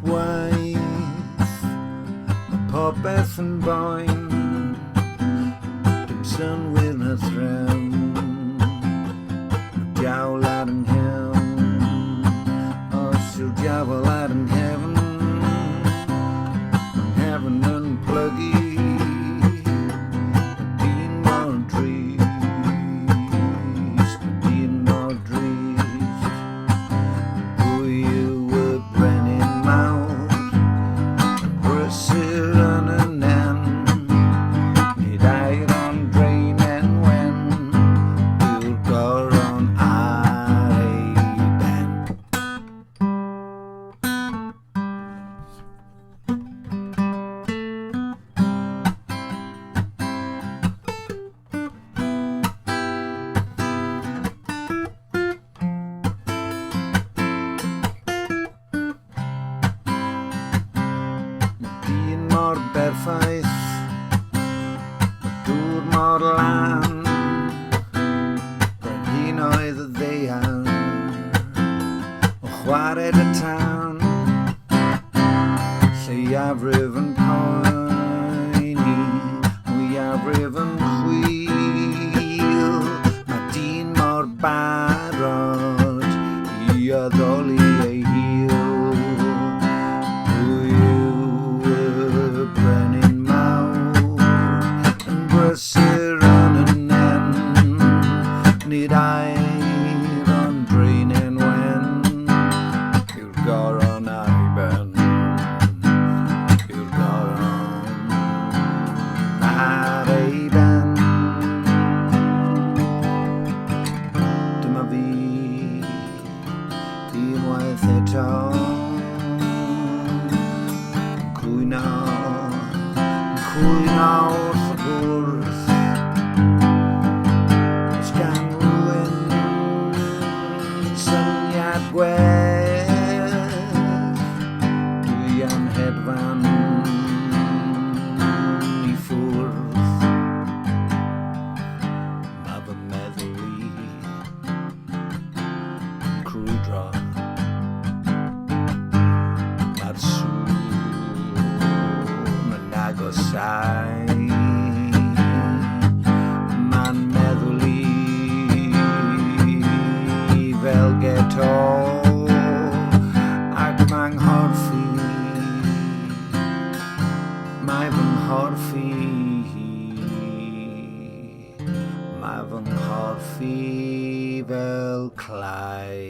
waith. Mae popeth yn boen, dim synnwyr na threfn. Mae'r diawl ar 'y nghefn, os yw'r diafol ar 'y nghefn, mae 'nghefn yn plygu. Mae dyn mor drist, mae dyn mor drist. Pwy yw y brenin mawr yn brysur yn y nen? Nid air ond draenen wen yw'r goron ar ei ben. Mae dyn mor berffaith, mae dŵr mor lan, brenhinoedd y ddaear, o chwarae y tân, lleiafrif yn poeni, mwyafrif yn chwil. Mae dyn mor barod i addoli ei hil. Pwy yw y brenin mawr yn brysur yn y nen? Nid air ond draenen wen yw'r goron ar ei ben. Yw'r goron ar ei ben. Dyma fi unwaith eto yn cwyno, yn cwyno wrth y bwrdd. Oes gan rywun syniad gwell? Dwi am hedfan i ffwrdd. Mae fy meddwl i yn crwydro. Mae'r sŵn yn agosáu. Mae'n meddwl i fel geto ac mae'n nghorff i. Mae fy nghorff i. Mae fy nghorff i fel clai.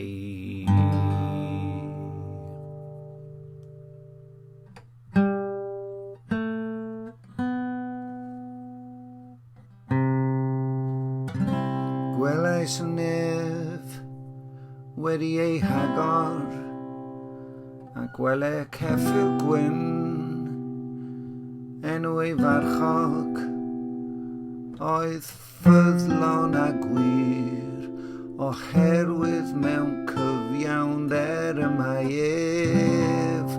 Gwelais y nef wedi ei hagor, a gwele ceffyl gwyn, enw ei farchog oedd ffyddlon a gwir, oherwydd mewn cyfiawnder y mae ef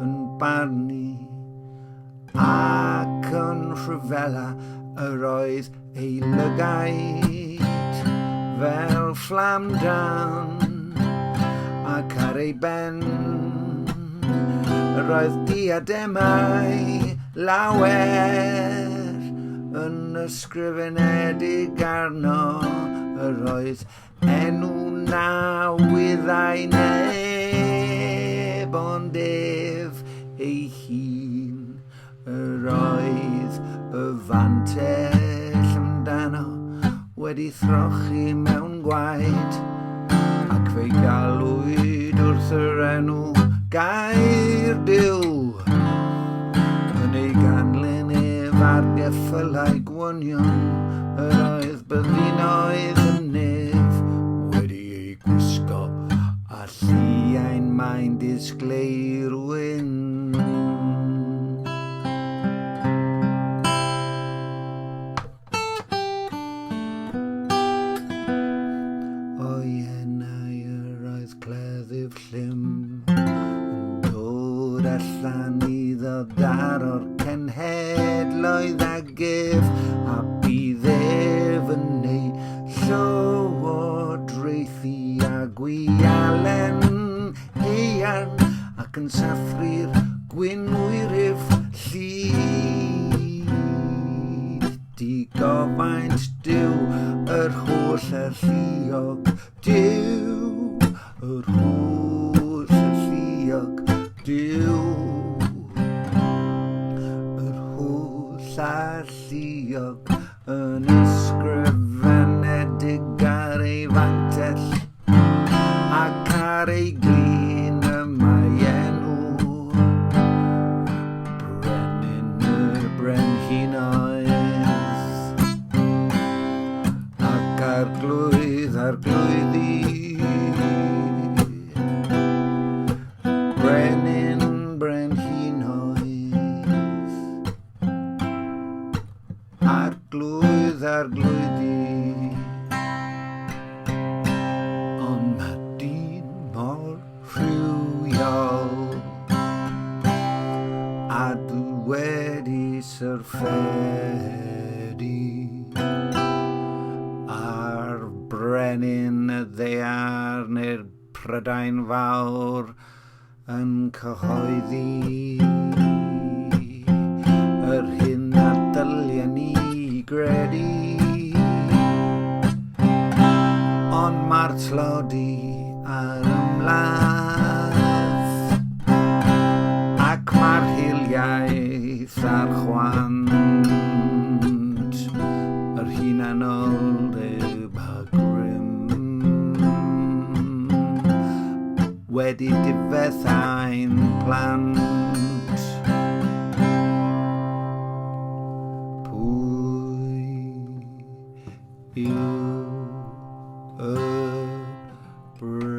yn barnu ac yn rhyfela. Yr oedd ei lygaid fel fflam dân, ac ar ei ben yr oedd diademau lawer yn ysgrifenedig arno. Yr oedd enw na wyddai neb ond ef ei hun. Yr oedd y fantell amdano wedi throchi mewn gwaed, ac fe'i galwyd wrth yr enw Gair Duw. Yn ei ganlyn ef ar geffylau gwynion yr oedd byddinoedd y nef wedi eu gwisgo â lliain main disgleirwyn. O'i enau yr oedd cleddyf llym yn dod allan iddo daro'r cenhedloedd ag ef, a bydd ef yn ei llywodraethu â gwialen haearn, ac Ac yn sathru'r gwynwyryf llid. Digofaint Duw, yr holl alluog Duw, yr holl alluog Duw, yr holl alluog yn ysgrifenedig ar ei fantell ac ar ei glin y mae enw Brenin y Brenhinoedd ac Arglwydd Arglwyddi. Brenin Brenhinoedd Arglwydd Arglwyddi. Ond mae dyn mor rhywiol a dwi wedi syrffedu ar brenin y ddaear neu'r Prydain Fawr yn cyhoeddi yr hyn a dylien ni gredu. Ond mae'r tlodi ar ymladd ac mae'r hiliaeth ar chwant, yr hunanoldeb a grym wedi difethau'n plant. Pwy yw y brenin?